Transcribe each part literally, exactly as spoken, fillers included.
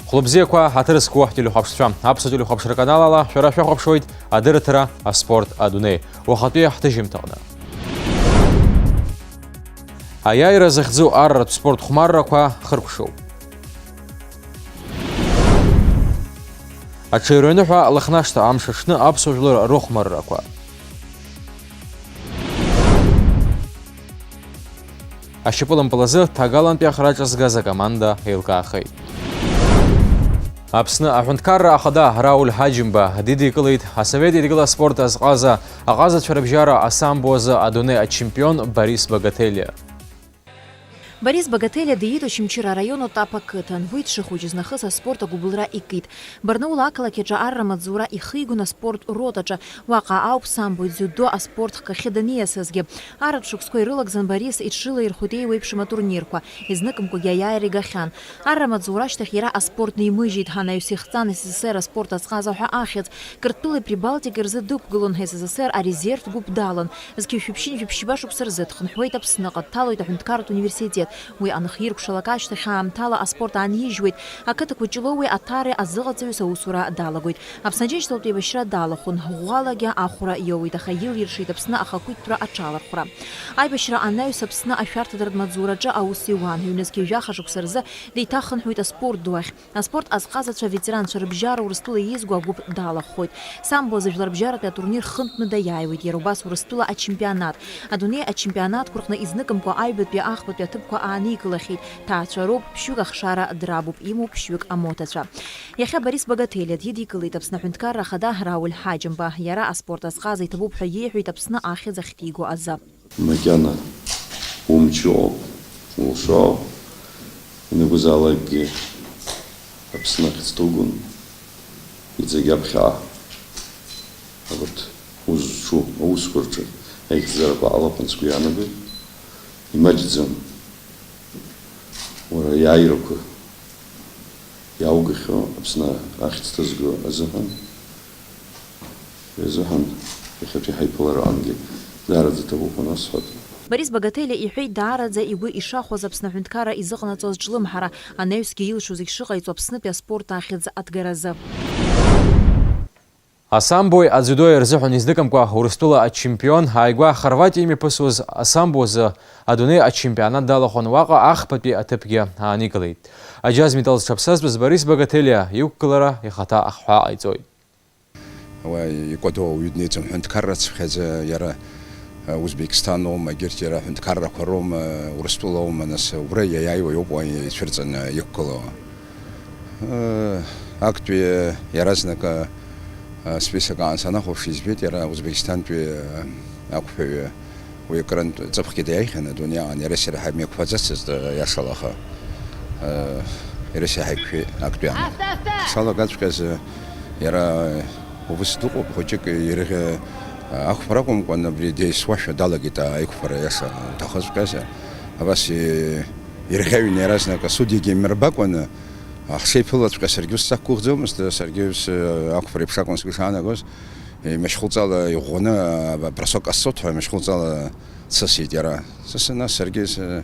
Хәлыбзиақәа, ҳаҭыр зқәу ҳтелехәаԥшцәа, Аԥсуа телехәаԥшра канал ала шәара шәахәаԥшуеит адырраҭара «Аспорт адунеи». Уахатәи ҳҭыжьымҭаҟны. Аиааира захьӡу арратә спорт хәмаррақәа хыркәшоуп. Аҽаҩраныҳәа Лыхнашҭа амш аҽны аԥсуа жәлар рыхәмаррақәа. Ашьапылампыл азы ҭагалантәи ахра аҿызгаз акоманда еилкаахеит. Аԥсны аҳәынҭқарра ахада Рауль Ҳаџьымба дидикылеит асовет еидгыла аспорт азҟаза, аҟазацәа рыбжьара асамбо азы адунеи ачемпион Борис Багателиа. Борис Багателиа диит Очамчыра араион Отап ақыҭан. Уи дшыхәыҷыз нахыс аспорт агәыбылра икит. Барнаул ақалақь аҿы арра маҵзура ихигон аспорт ротаҿы. Уаҟа ауп самбои дзиудо аспорт хкахьы даниасызгьы. Арратә шықәсқәа ирылагӡан Борис иҽрылаирхәеит еиуеиԥшым атурнирқәа. Изныкымкәагьы аиааира игахьан. Арра маҵзура ашьҭахь иара аспорт нимыжьеит, анаҩс ихҵан С С С Р аспорт азҟаза ҳәа ахьӡ. Қырҭтәылеи Прибалтикеи рзы дықәгылон, С С С Р арезервтә гәыԥ далан. Зқьи жәшәи ԥшьынҩажәи ԥшьба шықәса рзы дхынҳәуеит Аԥсныҟа, дҭалоит аҳәынҭқарратә университет. Уи анхиркәшалак ашьҭахь аамҭала аспорт аанижьуеит. Ақыҭақәа Ҷлоуи Аҭареи азыҟаҵаҩыс аусура далагоит. Аԥсны Аџьынџьтәылатә еибашьра далахәын, ӷәӷәалагьы ахәра иоуеит, аха илиршеит Аԥсны ахақәиҭтәра аҽалархәра. Аибашьра анаҩс Аԥсны ашәарҭадаратә маҵзураҿы аус иуан, ҩнызқьи жәаха шықәса рзы деиҭахынҳәуеит аспорт ду ахь. Аспорт азҟазацәа аветеранцәа рыбжьара Урыстәыла еизго агәыԥ далахәхоит. Самбо азы жәларбжьаратәи атурнир хынтәны даиааиуеит, иара убас Урыстәыла ачемпионат. Адунеи ачемпионатқәа рҟны изныкымкәа аҩбатәи, ахԥатәи аҭыԥқәа ааникылахьеит. Ҭаацәа роуп, ԥшьҩык ахшара драбуп, имоуп ԥшьҩык амоҭацәа. Иахьа Борис Багателиа дидикылеит Аԥсны аҳәынҭқарра ахада Рауль Ҳаџьымба. Иара аспорт азҟаза иҭабуп ҳәа иеиҳәеит Аԥсны ахьӡ ахьҭиго азы. Макьана умчу ауп, улшо ауп, ианакәызаалакгьы Аԥсны ахьӡ ҭугон, иҵегь аԥхьаа абарҭ узҿу аусқәа рҿы аихьӡарақәа алахәын сгәы иаанагоит. Имаҷӡам уара иааирақәа иааугахьоу Аԥсны ахьӡ ҭызго азыҳәан. Уи азыҳәан иахьатәи ҳаиԥылараҟангьы даараӡа иҭабуп анасҳәа. Борис Багателиа иҳәеит даараӡа игәы ишахәаз Аԥсны аҳәынҭқарра изыҟанаҵоз ҿлымҳара, анаҩсгьы илшо зегь шыҟаиҵо Аԥснытәи аспорт ахьӡ аҭгаразы. Асамбои адзиудои рзыҳәан изныкымкәа Урыстәыла ачемпион, ааигәа Хорватиа имҩаԥысуаз асамбо азы адунеи ачемпионат далахәын, уаҟа ахԥатәи аҭыԥгьы ааникылеит. Аџьаз металл зҽаԥсазтәыз Борис Багателиа иқәгылара ихаҭа ахҳәаа ҟаиҵоит. Уа икәадоу ауаҩы днеиӡом, ҳәынҭқарра цәгьаӡа иара, э, Узбекистан аума, егьырҭ иара ҳәынҭқаррақәа роума, Урыстәыла аума, нас убра иаиааиуа иоуп уа ицәырҵаны иқәгылоу. Э, актәи иаразнак, э, список аан санахәаԥш, избеит иара Узбекистантәи, э, ақәԥаҩы. Уи акырынтә ҵыԥхгьы дааихьан адунеи аҟны, иара сара ҳамеиқәԥаӡацызт, э, иашала, аха, э, иара сара ҳаиқәшәеит актәи аамҭа. Салагаҵәҟьаз, э, иара, э, убыс дыҟоуп, хәыҷык ирӷьа, э, ақәԥара акәымкәан, абри деисуашәа далагеит, э, аиқәԥара иаша уҭахыҵәҟьазар. Абас, э, ирӷьаҩны иаразнак асудиагьы имырбакәаны, ҳшеиԥылаҵәҟьа саргьы ус сақәгәыӷӡомызт, саргьы ус, э, ақәԥара еиԥш акәын сгәы шаанагоз. Имашьхәылҵала иӷәӷәаны, а, бросок ҟасҵоит ҳәа имашьхәылҵала дсысит иара. Сысын, нас саргьы с-,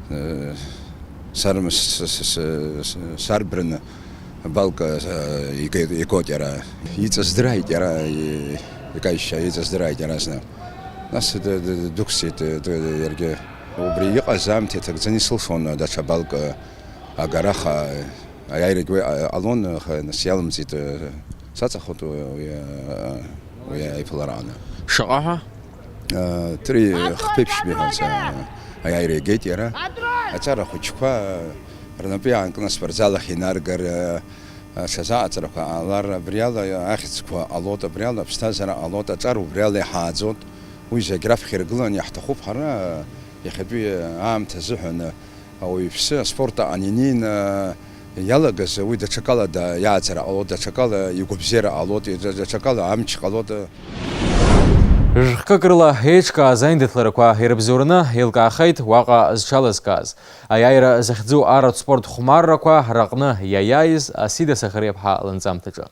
э, сарм-, с-, с-, с-, с-, сарбраны балк, э, ига-, игоит иара. Иҵаз дырааит иара, и-, икаишьа иҵаз дырааит иаразнак. Нас д-, д-, дықәсит, д-, иаргьы. Убри иҟаз аамҭа иҭагӡаны исылшон даҽа балк, э, агараха, аиааирагь уи ҟалон, аха нас иалымҵит, саҵахоит уи, уи, уи аиԥыларааны. Шаҟа ҳәа? Три хԥеиԥшьбеи ҳәа ца-, аиааира игеит иара. Аҵара хәыҷқәа рнапы иаанкылан, спортзал ахь инаргар, ҽазы аҵарақәа ҟалар, абриала ахьӡқәа ҟалоит, абриала аԥсҭазаара ҟалоит, аҿар убриала иҳааӡоит. Уи зегь раԥхьа иргыланы иаҳҭахуп ҳара, иахьатәи аамҭа азыҳәан. Ауаҩԥсы аспорт аҟны инеины иалагаз уи даҽакала да-, иааӡара ҟалоит, даҽакала игәабзиара ҟалоит, даҽакала амч ҟалоит. Жәхкык рыла еиҿкааз аиндаҭларақәа ирыбзоураны еилкаахеит уаҟа зҽалазкааз, аиааира захьӡу арратә спорт хәмаррақәа раҟны иаиааиз Асида Сахариаԥҳа лынҵамҭаҿы.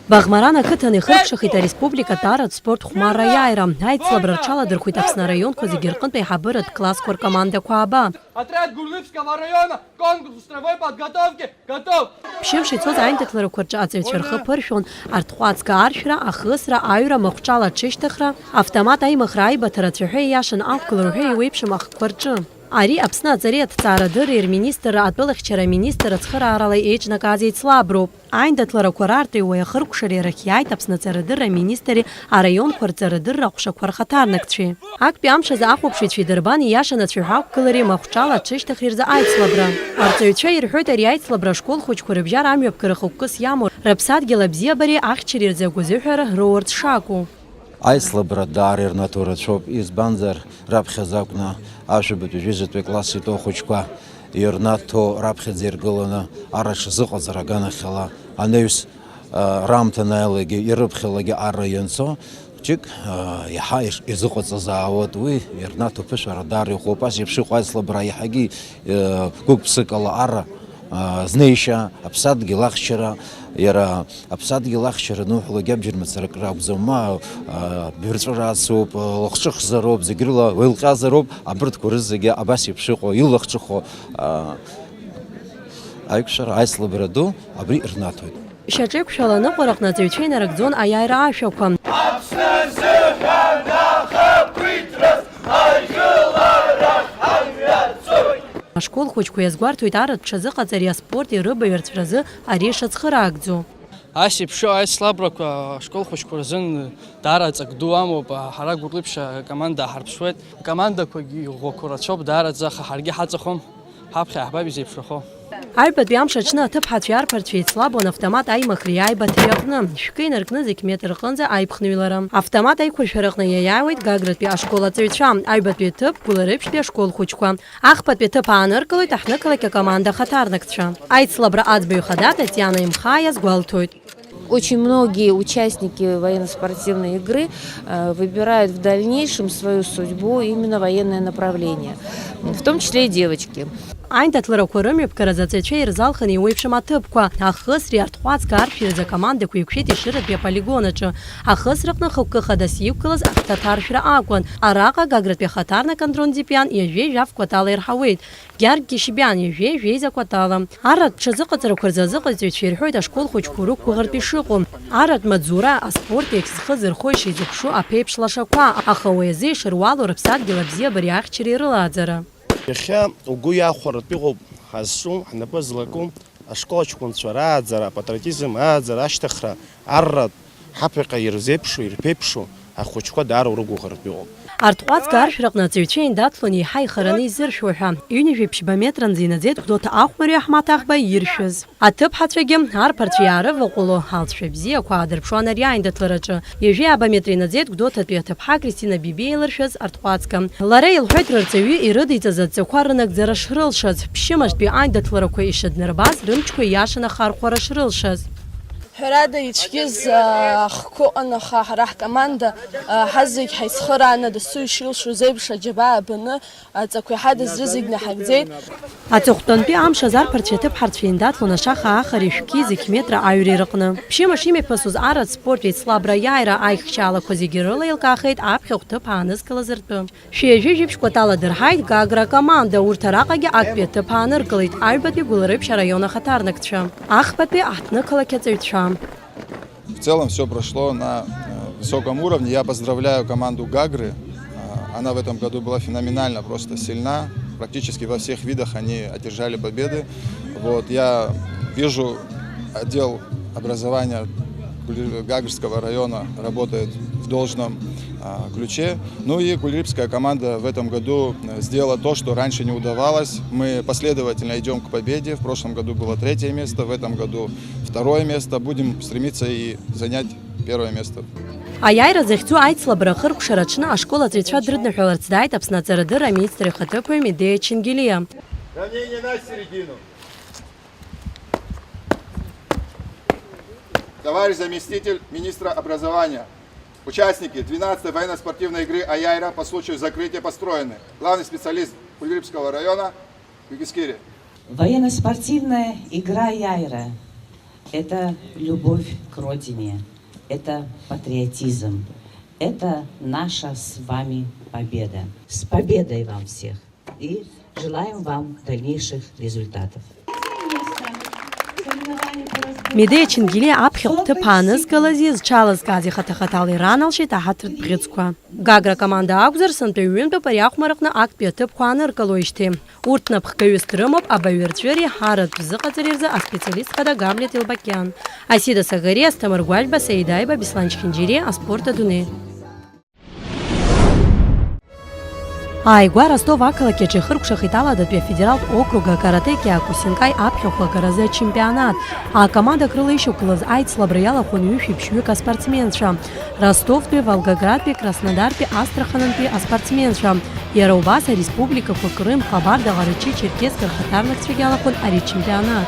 Баӷмаран ақыҭан ихыркәшахеит ареспубликатә арратә спорт хәмарра аиааира. Аицлабра рҽаладырхәит Аԥсны араионқәа зегьы рҟынтә аиҳабыратә классқәа ркомандақәа ааба. Отряд Гулрыпского района, конкурс строевой подготовки, готов! Ԥшьымш ицоз аиндаҭларақәа рҿы аҵаҩцәа рхы ԥыршәон арҭҟәацга аршәра, ахысра, аҩра, махәҿала аҽышьҭыхра, автомат аимыхра, аибаҭара, ацәаҳәа ииашаны ақәгылара уҳәа еиуеиԥшым ахкқәа рҿы. Ари Аԥсны аҵареи аҭҵаарадырреи рминистрра атәылахьчара аминистр ацхыраарала еиҿнакааз еицлаброуп. Аиндаҭларақәа рартәи уи ахыркәшареи арахь иааит Аԥсны аҵарадырра аминистри араионқәа рҵарадырра аҟәшақәа рхаҭарнакцәеи. Актәи амш азы ахәаԥшыҩцәеи дырбани ииашаны ацәаҳәа ақәгылареи махәҿала аҽышьҭыхреи рзы аицлабра. Арҵаҩцәа ирҳәоит ари аицлабра ашкол хәыҷқәа рыбжьара амҩаԥгара хықәкыс иамоу, рыԥсадгьыл абзиабареи ахьчареи рзы агәазыҳәара роурц шакәу. Аицлабра даара ирнаҭо рацәоуп, избанзар, раԥхьаӡа акәны ашәабатәи жәаҩатәи класс итәоу ахәыҷқәа ирнаҭо раԥхьаӡа иргыланы ара рҽазыҟаҵара аганахьала анаҩс, а, раамҭа анааилакгьы ирыԥхьалагьы ара ианцо, ҷык, а, иаҳа иш-, изыҟаҵазаауеит, уи ирнаҭо ԥышәара даара иӷәӷәоуп. Ас еиԥш иҟоу аицлабра иаҳагьы, а, гәык-ԥсыкала ара, а, знеишьа, аԥсадгьыл ахьчара, иара Аԥсадгьыл ахьчара ануҳәалак абџьар мацара акыр акәӡам, ма, а, бырҵәыра ацуп, а, лахҿыхзароуп, зегь рыла уеилҟьазароуп, абырҭқәа рызегьы абас еиԥш иҟоу, илахҿыху, а, аиқәшәара, аицлабра ду абри рнаҭоит. Шьаҿеиқәшәала аныҟәара аҟны аҵаҩцәа инарыгӡон аиааира ашәақәа. Аԥсны азыҳәан ахақәиҭраз ажәылара ҳамҩаҵоит. Ашкол хәыҷқәа иазгәарҭоит арратә ҽазыҟаҵареи аспорти рыбаҩрцәразы ари шацхыраагӡо. Ас еиԥш аицлабрақәа ашкол хәыҷқәа рзын даара ҵак ду амоуп, ҳара Гәылрыԥшь акоманда ҳарԥшуеит. Акомандақәагьы ӷәӷәақәа рацәоуп даараӡа, аха ҳаргьы ҳаҵахом, ҳаԥхьа иаҳбап изеиԥшрахо. Аҩбатәи амш аҽны аҭыԥҳацәеи арԥарцәеи еицлабуан автомат аимыхреи аибаҭареи аҟны. Шәкы инаркны зқь метр рҟынӡа аиԥхныҩлара. Автомат аиқәыршәара аҟны иаиааиуеит Гагратәи ашкол аҵаҩцәа, аҩбатәи аҭыԥ Гәылрыԥшьтәи ашкол хәыҷқәа. Ахԥатәи аҭыԥ ааныркылоит аҳҭнықалақь акоманда ахаҭарнакцәа. Аицлабра аӡбаҩ хада Татиана Имхаа иазгәалҭоит. Очень многие участники военно-спортивной игры, э, выбирают в дальнейшем свою судьбу именно военное направление, в том числе и девочки. Аиндаҭларақәа рымҩаԥгаразы аҵаҩцәа ирзалхын еиуеиԥшым аҭыԥқәа, ахысреи арҭҟәацга аршәи рзы акомандақәа еиқәшәеит Ешыратәи аполигон аҿы. Ахысраҟны ахықәкы хадас иқәгылаз ахҭаҭаршәра акәын. Араҟа Гагратәи ахаҭарнак Андрон Ӡипиан ҩажәи жәаф кәатала ирҳауеит. Гьаргь Кьышьбиан ҩажәи жәеиза кәатала. Арратә ҽазыҟаҵарақәа рзы азыҟаҵаҩцәа ирҳәоит ашкол хәыҷқәа рықәгәыӷыртә ишыҟоу. Арратә маҵзура, аспорт еиԥш зхы зырхо ишизыԥшу аԥеиԥш лашақәа, аха уи азы ишыруалу рыԥсадгьыл абзиабареи ахьчареи рылааӡара. Иахьа угәы иахәаратәы иҟоуп ҳазҿу, ҳнапы злаку. Ашкол аҷкәынцәа рааӡара, апатриотизм ааӡара, ашьҭыхра, арратә, ҳаԥхьаҟа ирзеиԥшу, ирԥеиԥшу ахәыҷқәа даара урыгәыӷыртә иҟоуп. Арҭҟәацга аршәраҟны аҵаҩцәа еиндаҭлон еиҳа ихараны изыршәуа ҳәа. Ҩынҩажәи ԥшьба метранӡа инаӡеит Гәдоуҭа ахәмарҩы Аҳмаҭ Аӷба иршәыз. Аҭыԥҳацәагьы арԥарцәа иаарываҟәыло алҵшәа бзиақәа аадырԥшуан ари аиндаҭлараҿы. Ҩажәи ааба метра инаӡеит Гәдоуҭатәи аҭыԥҳа Кристина Бибиа илыршәыз арҭҟәацга. Лара илҳәеит рырҵаҩы ирыдиҵаз адҵақәа рынагӡара шрылшаз, ԥшьымаштәи аиндаҭларақәа ишыднарбаз, рымчқәа ииашаны ахархәара шрылшаз. Ҳәарада, ицәгьаз, аа, ахқәа ыҟан, аха ҳара ҳкоманда, аа, ҳазегь ҳаицхырааны, дасу ишилшоз еиԥш, аџьабаа баны, аҵақәа иҳадыз рызегь наҳагӡеит. Аҵыхәтәантәи амш азы арԥарцәеи аҭыԥҳарцәеи еиндаҭлон ашаха аахареи шәки зқь метра аҩреи рыҟны. Ԥшьымш имҩаԥысуаз арратә спорт еицлабра аиааира аихшьаалақәа зегьы рыла еилкаахеит аԥхьахә ҭыԥ аанызкылаз ртәы. Шәи ҩажәи жәиԥшь кәатала дырҳаит Гагра акоманда, урҭ араҟагьы актәи аҭыԥ ааныркылеит аҩбатәи Гәылрыԥшь араион ахаҭарнакцәа, ахԥатәи аҳҭнықалақь аҵаҩцәа. В целом всё прошло на, э, высоком уровне. Я поздравляю команду Гагры. Э, она в этом году была феноменально просто сильна. Практически во всех видах они одержали победы. Вот, я вижу, отдел образования Гуль-, Гагрского района работает в должном, а, ключе. Ну и гулрыпская команда в этом году, э, сделала то, что раньше не удавалось. Мы последовательно идём к победе. В прошлом году было третье место, в этом году второе место. Будем стремиться и занять первое место. Аиааира захьӡу аицлабра ахыркәшара аҽны ашкол аҵаҩцәа дрыдныҳәаларц дааит Аԥсны аҵарадырра аминистр ихаҭыԥуаҩ Медеиа Чингелиа. Равнение на середину. Товарищ заместитель министра образования, участники двенадцатой военно-спортивной игры «Аиааира» по случаю закрытия построены. Главный специалист Гулрыпского района Югискири. Военно-спортивная игра «Аиааира». Это любовь к родине, это патриотизм, это наша с вами победа. С победой вам всех! И желаем вам дальнейших результатов. Медеиа Чингелиа аԥхьахә ҭыԥ аанызкылази зҽалызкааз ихаҭа-хаҭала ираналшеит аҳаҭыртә бӷьыцқәа. Гагра акоманда акәзар, сынтәа ҩынтәуп ари ахәмарраҟны актәи аҭыԥқәа ааныркылоижьҭеи. Урҭ напхгаҩыс дрымоуп абаҩрҵәыреи ҳаратә зыҟаҵареи рзы аспециалист хада Гамлет Илбакиан, Асида Сагариа, Асҭамыр Гәажәба, Саида Аиба, Беслан Чхинџьириа, аспорт адунеи. Ааигәа Ростов ақалақь аҿы ихыркәшахеит Аладатәи афедералтә округ акарате киокусинкаи аԥхьахә агаразы ачемпионат. Акомандак рыла ишьақәгылаз аицлабра иалахәын ҩышәи ԥшьҩык аспортсменцәа. Ростовтәи, Волгоградтәи, Краснодартәи, Астраханынтәи аспортсменцәа. Иара убас ареспубликақәа Крым, Ҟабарда, Ҟарачы-Черкесск рхаҭарнакцәагьы алахәын ари ачемпионат.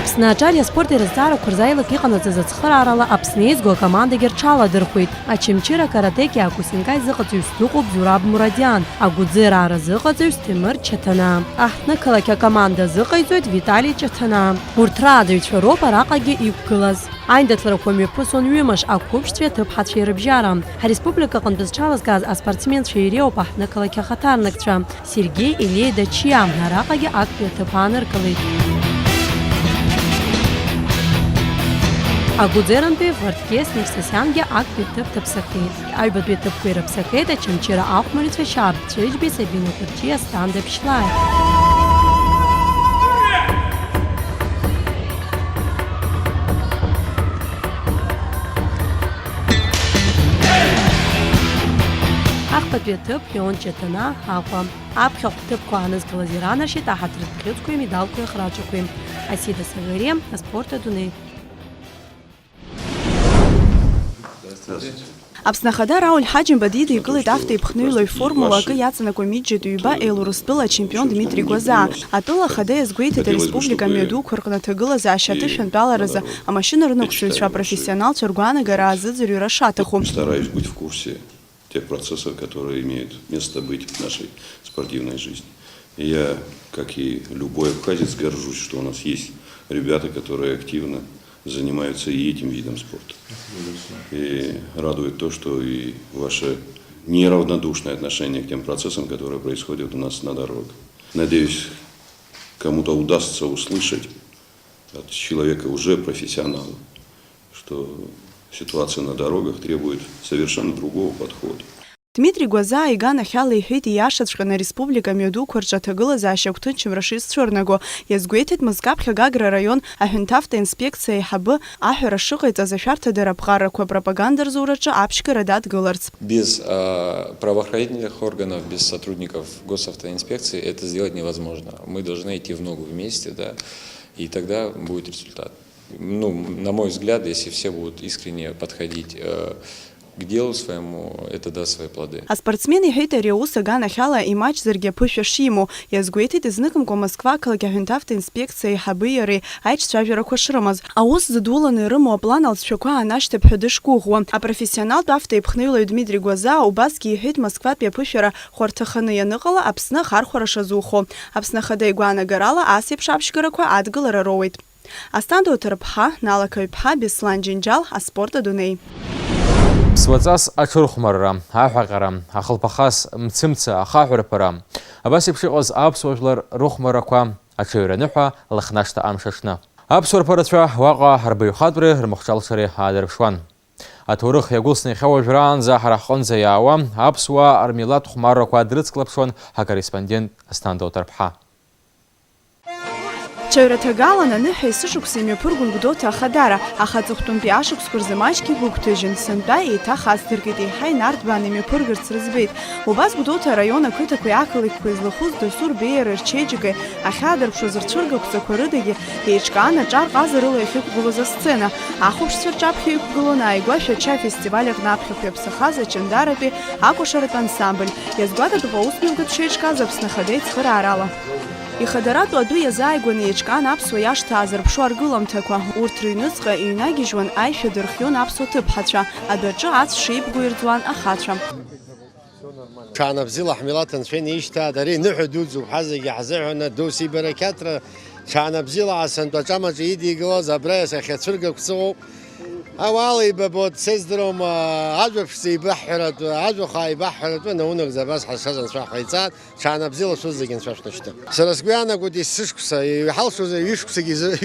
Аԥсны аҿар иаспорти рызҵаарақәа рзы аилак иҟанаҵаз ацхыраарала Аԥсны еизго акомандагьы рҽаладырхәеит. Очамчыра акарате киокусинкаи зыҟаҵаҩыс дыҟоуп Зураб Мурадиан, агәыӡыраа рзыҟаҵаҩыс Ҭемыр Чаҭанаа. Аҳҭнықалақь акоманда азыҟаиҵоит Витали Чаҭанаа. Урҭ рааӡаҩцәа роуп араҟагьы иқәгылаз. Аиндаҭларақәа мҩаԥысуан ҩымш, ақәыԥшцәеи аҭыԥҳацәеи рыбжьара. Ҳареспублика аҟынтә зҽалазкааз аспортсменцәа иреиуоуп аҳҭнықалақь ахаҭарнакцәа. Сергеи Елеи Дачиа араҟагьы актәи аҭыԥ ааныркылеит. Агәыӡерантәи Вардкес Нерсесиангьы актәи аҭыԥ даԥсахеит. Аҩбатәи аҭыԥқәа ирыԥсахеит Очамчыра ахәмарицәа Шьааб Цәыџьбеи Сабина Кәырҷиа, Асҭанда Ԥшьлааи. Ахԥатәи аҭыԥ Леон Ҷаҭанаа, Аҟәа. Аԥхьахә ҭыԥқәа аанызкылаз иранаршьеит аҳаҭыртә бӷьыцқәеи амедалқәеи ахраҿақәеи. Асида Сагариа, Аспорт адунеи. Аԥсны Ахада Рауль Ҳаџьымба дидикылеит автоеиԥхныҩлаҩ формула акы иаҵанакуа миџьатә ҩба Елурыстәыла ачемпион Дмитри Гәазаа. Атәыла Ахада иазгәеиҭеит ареспублика амҩадуқәа рҟны аҭагылазаашьа аҭышәантәаларазы амашьына рнықәсыҩцәа апрофессионалцәа ргәаанагара азыӡырҩра шаҭаху. Стараюсь быть в курсе тех процессов, которые имеют место быть в нашей спортивной жизни. И я, как и любой абхазец, горжусь, что у нас есть ребята, которые активно занимаются и этим видом спорта. И радует то, что и ваше неравнодушное отношение к тем процессам, которые происходят у нас на дорогах. Надеюсь, кому-то удастся услышать от человека уже профессионала, что ситуация на дорогах требует совершенно другого подхода. Дмитри Гәазаа иганахьала иҳәеит, ииашаҵәҟьаны ареспублика амҩадуқәа рҿы аҭагылазаашьа агәҭынчымра шизцәырнаго. Иазгәеиҭеит, мызкы аԥхьа Гагра араион аҳәынҭавтоинспекциа аиҳабы аҳәара шыҟаиҵаз ашәарҭадара аԥҟарақәа апропаганда рзураҿы аԥшьгара дадгыларц. Без а, правоохранительных органов, без сотрудников госавтоинспекции это сделать невозможно. Мы должны идти в ногу вместе, да, и тогда будет результат. Ну, на мой взгляд, если все будут искренне подходить э, к делу своему, это даст свои плоды. Аспортсмен иҳәеит, ари аус аганахьала имаҷзаргьы аԥышәа шимоу. Иазгәеиҭеит, изныкымкәа Москва ақалақь аҳәынҭавтоинспекциа аиҳаби иареи аиҿцәажәарақәа шрымаз. Аус зыдуланы ирымоу аплан алҵшәақәа аанашьҭып ҳәа дышгәыӷуа. Апрофессионалтә автоеиԥхныҩлаҩ Дмитри Гәазаа убасгьы иҳәеит, Москватәи аԥышәара хәарҭаханы ианыҟала, Аԥсны ахархәара шазухо. Аԥсны Ахада игәаанагарала, ас еиԥш аԥшьгарақәа адгылара роуеит. Асҭанда Оҭырԥҳа, Налақаҩԥҳа, Беслан Џьынџьал, Аспорт адунеи. Ԥсуаҵас аҽырхәмарра, аҳәаҟьара, ахылԥахас мцымца, ахаҳәрԥара, абас еиԥш иҟаз аԥсуа жәлар рыхәмаррақәа аҽаҩраныҳәа Лыхнашҭа амш аҽны. Аԥсуа рԥарацәа уаҟа рбаҩхатәреи рмахәҿалшареи аадырԥшуан. Аҭоурых иагәылсны иахьа уажәраанӡа ҳара ҳҟынӡа иаауа аԥсуаа рмилаҭ хәмаррақәа дрыцклаԥшуан ҳакорреспондент Асҭанда Оҭырԥҳа. Ҽаҩраҭагалан аныҳәа есышықәса имҩаԥыргон Гәдоуҭа Ахадара, аха аҵыхәтәантәи ашықәсқәа рзы маҷк иқәгәыҭыжьын, сынтәа еиҭах асдыргеит, еиҳа инарҭбааны имҩаԥыргарц рыӡбеит. Убас Гәдоуҭа араион ақыҭақәеи ақалақьқәеи злахәыз дасу рбеиареи рчеиџьыкеи ахьаадырԥшуаз рцәыргақәҵақәа рыдагьы еиҿкаан аҿар ҟазарыла иахьықәгылоз асцена. Ахәаԥшцәа рҿаԥхьа иқәгылон ааигәа Шәача афестиваль аҟны аԥхьахә иаԥсахаз Ачандаратәи акәашаратә ансамбль. Иазгәаҭатәуп аусмҩаԥгатә шеиҿкааз Аԥсны Ахада ицхыраарала. Ихадаратәу адәы иазааигәаны еиҿкаан аԥсуа иашҭа аазырԥшу аргыламҭақәа. Урҭ рыҩныҵҟа иҩнагьежьуан аишәа дырхион аԥсуа ҭыԥҳацәа, адәаҿы ацә шеибгоу ирӡуан ахацәа. Ҽаанбзиала ҳмилаҭ анцәа инеишьҭааит, ари ныҳәа дуӡӡоуп, ҳазегьы ҳзыҳәаны, досу ибарақьаҭра, ҽаанбзиала асанду аҿамаҿы идикылаз абра иахьацәыргақәҵоуп. Ауаала еибабоит, сездыруам, ажәа ԥшӡа еибаҳҳәаратәы, ажәа хаа еибаҳҳәаратәы наунагӡа абас ҳазшаз анцәа ҳҟаиҵааит, ҽаанбзиала шәызегьы анцәа шәнашьҭы. Сара сгәы иаанагоит есышықәса, иҳалшозар ҩышықәсагьы изы-,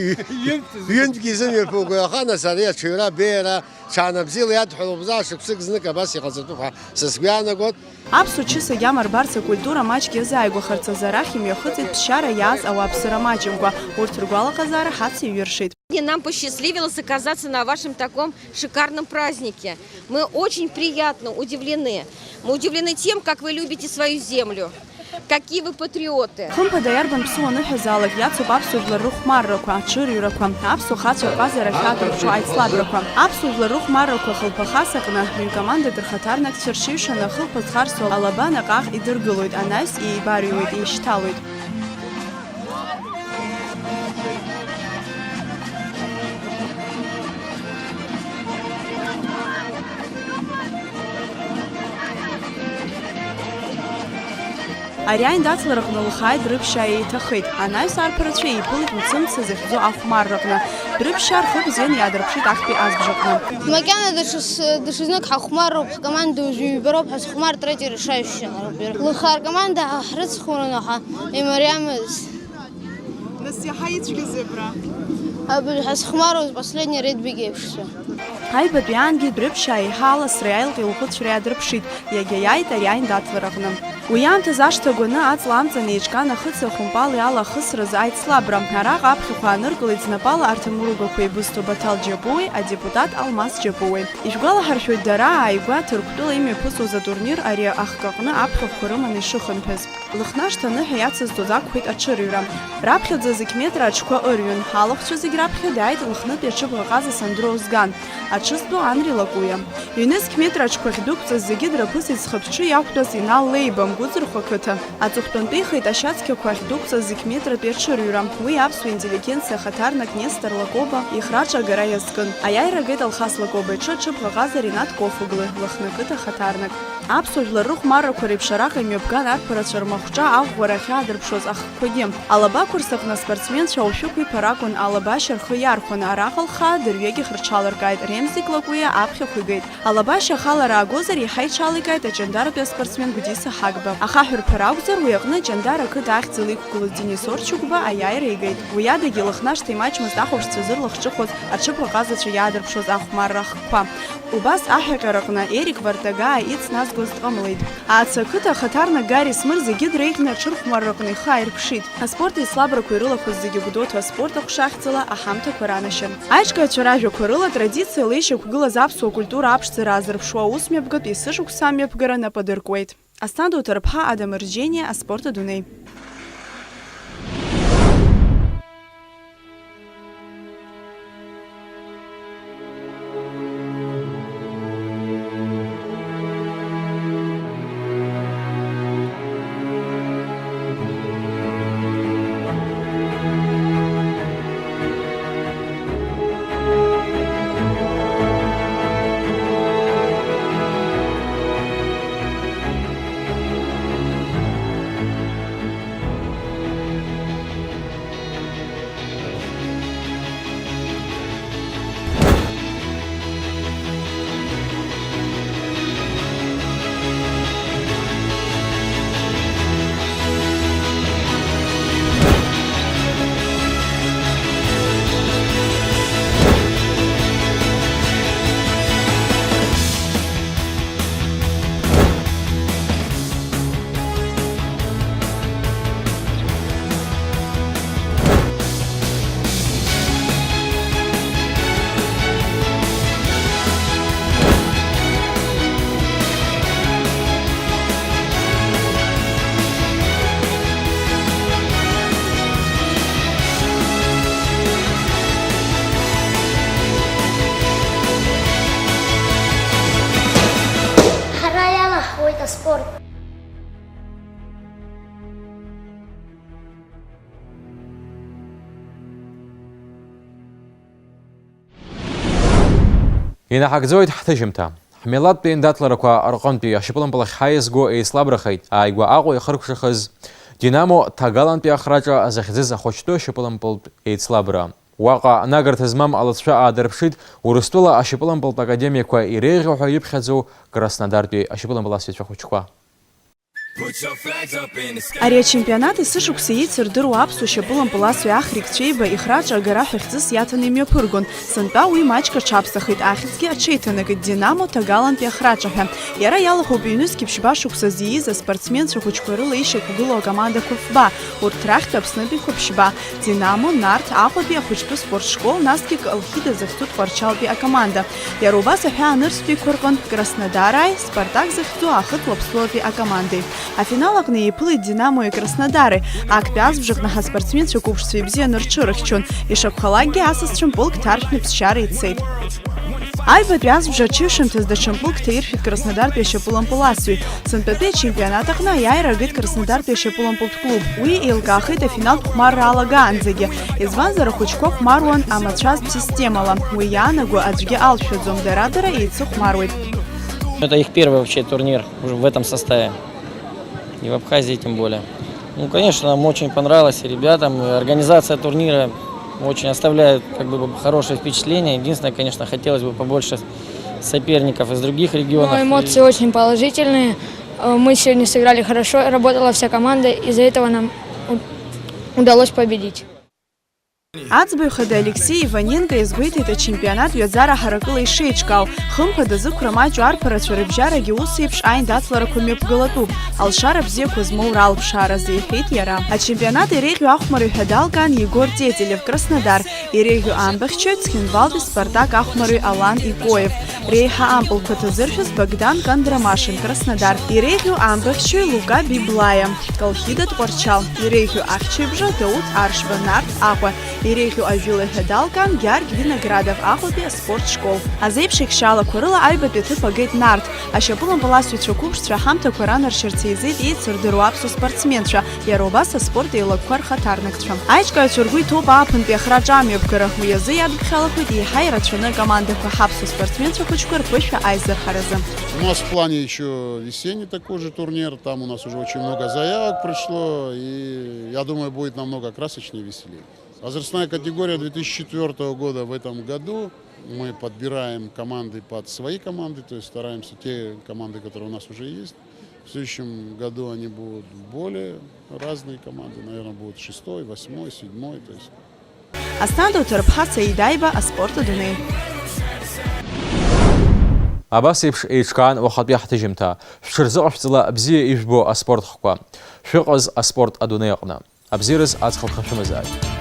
ҩынтәгьы изымҩаԥуго, аха нас ари аҽаҩра абеиара, ҽаанбзиала иадҳәалоуп, заа шықәсык знык абас иҟаҵатәуп ҳәа са сгәы иаанагоит. Аԥсуа чыс агьама рбарц акультура маҷк иазааигәахарц азы арахь имҩахыҵит ԥсшьара иааз ауааԥсыра маҷымкәа, урҭ ргәалаҟазаара ҳацеиҩыршеит. Нам посчастливилось оказаться на вашем таком шикарном празднике. Мы очень приятно удивлены. Мы удивлены тем, как вы любите свою землю, какие вы патриоты. Хымԥада, иарбан ԥсуа аныҳәазаалак иацуп аԥсуа жәлар рыхәмаррақәа, аҽырҩрақәа, аԥсуа хацәа рҟазара ахьаадырԥшуа аицлабрақәа. Аԥсуа жәлар рыхәмаррақәа хылԥахас аҟны ҩ-командак рхаҭарнакцәа рҽеиҩшаны ахылԥа зхарсу алаба наҟ-ааҟ идыргылоит, анаҩс еибарыҩуеит, еишьҭалоит. Ари аиндаҭлараҟны лхааит Дрыԥшьаа еиҭахеит. Анаҩс арԥарацәа еиԥылеит Мцымца захьӡу ахәмарраҟны. Дрыԥшьаа рхы бзианы иаадырԥшит актәи азбжаҟны. Макьана даҽа с-, даҽазнык ҳахәмароуп, ҳкоманда уажәы ҩбароуп ҳазхәмартә, третье решающее ҳароуп иара. Лыхаа ркоманда ҳрыцхәарын, аха имариамызт. Нас иаҳа ицәгьази абра? Абри ҳазхәмаруаз последний редбиг еиԥшҵәҟьа. Аҩбатәи аангьы Дрыԥшьаа еиҳа аласреи аилҟьеи лхәыцәреи аадырԥшит, иагьа иааит ари аиндаҭлараҟны. Уи аамҭаз ашҭа агәаны аҵла амҵан еиҿкаан ахыци ахәымпали ала ахысразы аицлабра. Араҟа аԥхьахәы ааныркылеит знапала арҭ амыругақәа еибызҭо Баҭал Џьапуеи адепутат Алмас Џьапуеи. Ишәгәалаҳаршәоит, дара ааигәа Ҭырқәтәыла имҩаԥысуаз атурнир ари ахкы аҟны аԥхьахәқәа рыманы ишыхынҳәыз. Лыхнашҭа аныҳәа иацызҵоз ақәхеит аҽырҩра. Раԥхьаӡа зықь метра аҽқәа ырҩын. Алахәцәа зегь раԥхьа дааит Лыхнытәи аҽыбӷаҟаза Сандро Озган. Аҽызтәу Анри Лакуиа. Ҩнызқь метра аҽқәа ахьдәықәҵаз зегьы дрыԥысит зхы-бжьы иақәтәаз Инал Леиба, Мгәыӡырхә ақыҭа. Аҵыхәтәантәи ихеит ашьацқьақәа ахьдәықәҵаз зықь метратәи аҽырҩра. Уи аԥсуа интеллигенциа ахаҭарнак Нестор Лакоба ихраҿы агара иазкын. Аиааира агеит Алхас Лакоба иҽы аҽыбӷаҟаза Ринат Кофуглы, Лыхны ақыҭа ахаҭарнак. Аԥсуа жәлар рыхәмаррақәа реиԥш араҟа имҩаԥган арԥарацәа рмахәҿа аӷәӷәара ахьаадырԥшуаз ахкқәагьы. Алаба қәырсаҟны аспортсменцәа аушьықәиԥар акәын, алаба ашьа рхы иархәаны, араҟа лхаа дырҩегьых рҽаларкааит, Ремзик Лакуиа аԥхьахә игеит. Алаба ашьа ахалара аагозар, еиҳа иҽаликааит аҷандаратәи аспортсмен Гәдиса Ҳагба. Ахаҳә рԥара акәзар, уи аҟны Ҷандар ақыҭа ахьӡала иқәгылоз Денис Орчыгәба аиааира игеит. Уи адагьы Лыхнашҭа имаҷмызт ахәаԥшцәа зырлахҿыхуаз аҽыбӷаҟазацәа иаадырԥшуаз ахәмарра ахкқәа. Убас аҳәаҟьараҟны Ерик Вартагаа ицназгоз дҟамлеит. Аацы ақыҭа ахаҭарнак Гари Смыр зегьы дреиӷьны аҽырхәмарраҟны ихы ааирԥшит. Аспорт еицлабрақәа ирылахәыз зегьы Гәдоуҭа аспорт аҟәша ахьӡала аҳамҭақәа ранашьан. Аиҿкаацәа ражәақәа рыла, традициала ишьақәгылаз аԥсуа культура аԥшӡара аазырԥшуа аусмҩаԥгатә есышықәса амҩаԥгара нап адыркуеит. Асҭанда Уҭарԥҳа, Адам Рџьениа, Аспорт адунеи. Ҳара иалаҳхуеит аспорт. Инаҳагӡоит ҳҭыжьымҭа. Милаҭтәи аиндаҭларақәа рҟынтәи ашьапылампыл ахь ҳаиазго еицлабрахеит ааигәа Аҟәа ихыркәшахаз Динамо Ҭагалантәи ахраҿа захьӡыз ахәыҷтәы ашьапылампылтә еицлабра. Уаҟа нагарҭа змам алыҵшәа аадырԥшит Урыстәыла ашьапылампылтә академиақәа иреиӷьу ҳәа иԥхьаӡоу Краснодартәи ашьапылампыласҩцәа хәыҷқәа. Ари ачемпионат есышықәса еицырдыруа аԥсуа шьапылампыласҩы Ахрик Цәеиба ихраҿы агара ҳәа хьӡыс иаҭаны имҩаԥыргон. Сынтәа уи маҷк аҽаԥсахит, ахьӡгьы аҽеиҭанакит Динамо Ҭагалантәи ахраҿа ҳәа. Иара иалахәуп ҩнызқьи ԥшьба шықәсазы ииз аспортсменцәа хәыҷқәа рыла ишьақәгылоу акомандақәа фба, урҭ рахьтә Аԥснытәиқәа ԥшьба, Динамо, Нарҭ, Аҟәатәи ахәыҷтәы спортшкол, насгьы Колхида захьӡу Тҟәарчалтәи акоманда. Иара убас аҳәаа нырцәтәиқәа рҟынтә Краснодарааи, Спартак захьӡу Аахыҵ Уаԥстәылатәи акомандеи. Афинал аҟны еиԥылеит Динамои Краснодари. Актәи азбжаҟны ҳаспортсменцәа қәыԥшцәа ибзианы рҽырыхьчон. Ишакәхалакгьы, асасцәа мпылк ҭаршәны ԥсшьара ицеит. Аҩбатәи азбжа аҽыҩшамҭаз даҽа мпылк ҭаиршәит Краснодартәи ашьапылампыласҩи. Сынтәатәи ачемпионат аҟны аиааира агеит Краснодартәи ашьапылампылтә клуб. Уи еилкаахеит афиналтә хәмарра алагаанӡагьы. Избанзар, ахәыҷқәа хәмаруан амацәазтә системала. Уи иаанаго аӡәгьы алшәаӡом, дара-дара еицыхәмаруеит. Это их первый вообще турнир уже в этом составе. И в Абхазии тем более. Ну, конечно, нам очень понравилось и ребятам, и организация турнира очень оставляет как бы хорошее впечатление. Единственное, конечно, хотелось бы побольше соперников из других регионов. Ну, эмоции очень положительные. Э, мы сегодня сыграли хорошо, работала вся команда, из-за этого нам у- удалось победить. Аӡбаҩ хада Алексеи Иваненко иазгәеиҭеит ачемпионат ҩаӡара ҳаракыла ишеиҿкаау. Хымԥада, зықәра маҷу арԥарацәа рыбжьарагьы ус еиԥш аиндаҭларақәа мҩаԥгалатәуп, алшара бзиақәа змоу ралԥшааразы, иҳәеит иара. Ачемпионат иреиӷьу ахәмарыҩ ҳәа далган Егор Тетелев, Краснодар, иреиӷьу амбахьчаҩ Цхинвалтәи Спартак ахәмарыҩ Алан Икоев, реиҳа ампылқәа ҭазыршәыз Богдан Кандрамашин, Краснодар, иреиӷьу амбахьчаҩ Лука Библаиа, Колхида Тҟәарчал, иреиӷьу ахьчаҩбжа Дауҭ Аршба, Нарҭ Аҟәа, иреиӷьу ажәылаҩ ҳәа далган Георги Виноградов, Аҟәатәи аспорт школ. Азеиԥш еихшьаалақәа рыла аҩбатәи аҭыԥ агеит Нарҭ. Ашьапылампыласҩцәа қәыԥшцәа ҳамҭақәа ранаршьарц еизеит еицырдыруа аԥсуа спортсменцәа, иара убас аспорт еилакқәа рхаҭарнакцәа. Аиҿкааҩцәа ргәы иҭоуп ааԥынтәи ахраҿы амҩаԥгара, уи азы иадыԥхьалақәеит еиҳа ирацәаны акомандақәа ҳаԥсуа спортсменцәа хәыҷқәа рԥышәа аизырҳаразы. У нас в плане ещё весенний такой же турнир, там у нас уже очень много заявок пришло, и я думаю, будет намного красочнее и веселее. Возрастная категория две тысячи четвёртого года в этом году. Мы подбираем команды под свои команды, то есть стараемся те команды, которые у нас уже есть. В следующем году они будут более разные команды, наверное, будут шестой, восьмой, седьмой, то есть. Асҭанда Уҭарԥҳа, Саид Аиба, аспорт адунеи. Абас еиԥш еиҿкаан уахатәи ҳҭыжьымҭа. Шәҽырзыҟашәҵала бзиа ижәбо аспорт хкқәа. Шәыҟаз аспорт адунеи аҟны. Абзиараз аҵх алԥха шәымазааит.